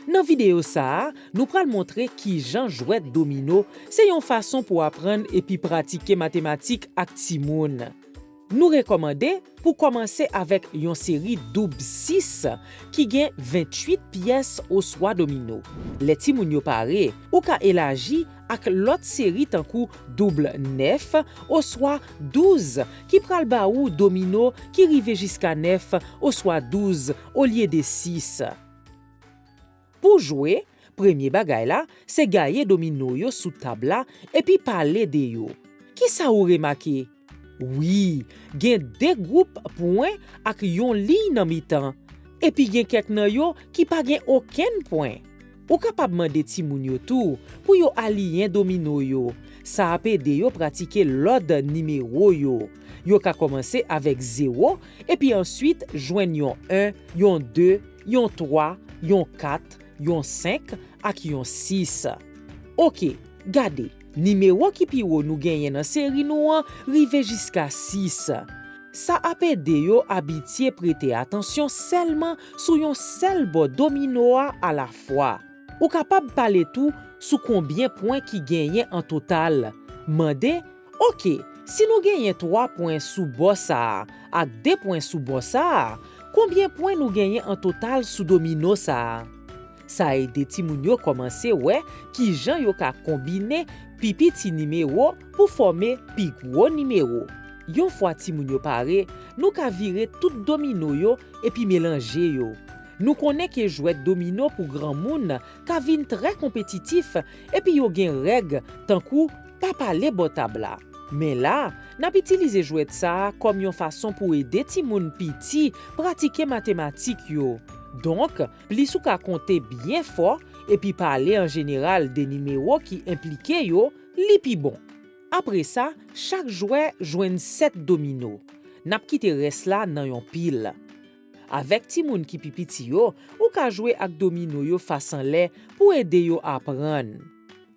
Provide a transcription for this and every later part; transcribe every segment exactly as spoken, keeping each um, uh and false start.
Nan videyo sa a, nou pral montre kijan jwèt domino se yon fason pou aprann epi pratike matematik ak timoun. Nou rekòmande pou kòmanse avèk yon seri doub sis ki gen venntuit pyès oswa domino. Lè timoun yo pare, ou ka elaji ak lòt seri tankou doub nèf oswa douz ki pral ba ou domino ki rive jiska nèf oswa douz olye de sis. Pou jwe, premye bagay la, se gaye domino yo sou tab la epi pale de yo. Kisa ou remake? Wi, gen de gwoup pwen ak yon liy nan mitan, epi gen kèk nan yo ki pa gen okenn pwen. Ou kapab mande timoun yo tou pou yo aliyen domino yo. Sa ap ede yo pratike lòd nimewo yo. Yo ka kòmanse avèk zewo, epi answit jwenn yon en, yon de, yon twa, yon kat, yon senk ak yon sis. Oke, gade, nimewo ki pi wo nou genyen nan seri nou an rive jiska sis. Sa ap ede yo abitye prete atansyon sèlman sou yon sèl bò domino a alafwa. Ou kapab pale tou sou konbyen pwen ki genyen an total. Mande, oke, si nou genyen twa pwen sou bò sa a ak de pwen sou bò sa a, konbyen pwen nou genyen an total sou domino sa a? Sa ede timoun yo kòmanse wè kijan yo ka konbine pi piti nimewo pou fòme pi gwo nimewo. Yon fwa timoun yo pare, nou ka vire tout domino yo epi melanje yo. Nou konnen ke jwèt domino pou granmoun ka vin trè konpetitif, epi yo gen règ tankou pa pale bò tab la. Men la, n ap itilize jwèt sa a kòm yon fason pou ede timoun piti pratike matematik yo. Donk, plis ou ka konte byen fò epi pale an jeneral de nimewo ki enplike yo, li pi bon. Apre sa, chak jwè jwenn sèt domino. N ap kite rès la nan yon pil. Avèk timoun ki pi piti yo, ou ka jwe ak domino yo fas anlè pou ede yo aprann.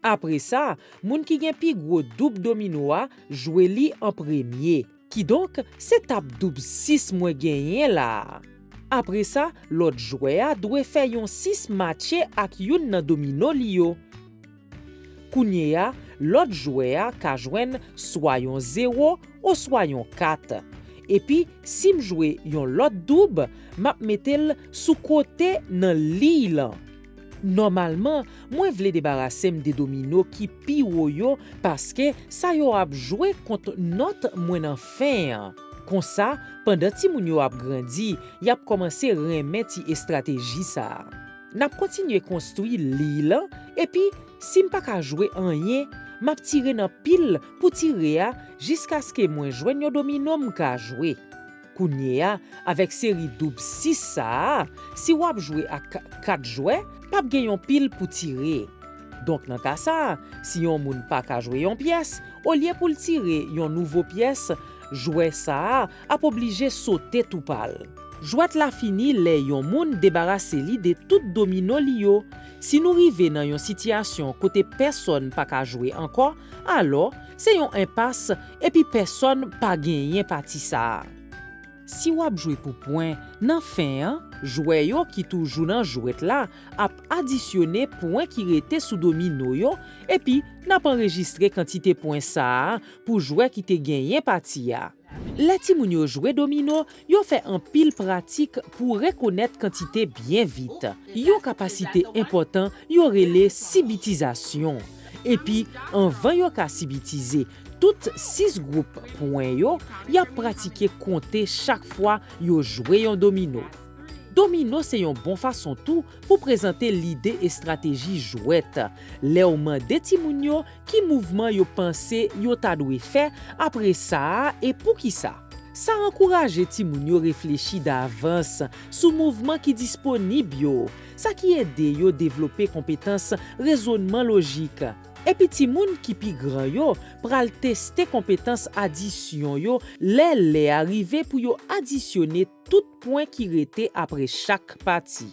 Apre sa, moun ki gen pi gwo doub domino a jwe li an premye. Kidonk, se tab doub sis mwen genyen la a. Apre sa, lòt jwè a dwe fè yon sis matche ak youn nan domino li yo. Kounye a, lòt jwè a ka jwenn swa yon zewo oswa yon kat. Epi, si m jwe yon lòt doub, m ap mete l sou kote nan liy lan. Nòmalman, mwen vle debarase m de domino ki pi wo yo paske sa yo ap jwe kont nòt mwen nan fen an. Konsa, pandan timoun yo ap grandi, y ap kòmanse renmen ti estrateji sa a. N ap kontinye konstwi liy lan, epi, si m pa ka jwe anyen, m ap tire nan pil pou tire a jiskaske mwen jwenn yon domino m ka jwe. Kounye a, avèk seri doub sis sa a, si w ap jwe ak kat jwè, p ap gen yon pil pou tire. Donk, nan ka sa a, si yon moun pa ka jwe yon pyès, olye pou l tire yon nouvo pyès, jwè sa a ap oblije sote tou pa l. Jwèt la fini lè yon moun debarase li de tout domino li yo. Si nou rive nan yon sitiyasyon kote pèsonn pa ka jwe ankò, alò, se yon enpas, epi pèsonn pa genyen pati sa a. Si w ap jwe pou pwen, nan fen an, jwè yo ki toujou nan jwèt la ap adisyone pwen ki rete sou domino yo, epi n ap anrejistre kantite pwen sa a pou jwè ki te genyen pati a. Lè timoun yo jwe domino, yo fè anpil pratik pou rekonèt kantite byen vit. Yon kapasite enpòtan yo rele sibitizasyon. Epi, anvan yo ka sibitize tout sis gwoup pwen yo, y ap pratike konte chak fwa yo jwe yon domino. Domino se yon bon fason tou pou prezante lide estrateji jwèt. Lè w mande timoun yo ki mouvman yo panse yo ta dwe fè apre sa a e poukisa, sa ankouraje timoun yo reflechi davans sou mouvman ki disponib yo, sa ki ede yo devlope konpetans rezònman lojik. Epi timoun ki pi gran yo pral teste konpetans adisyon yo lè lè a rive pou yo adisyone tout pwen ki rete apre chak pati.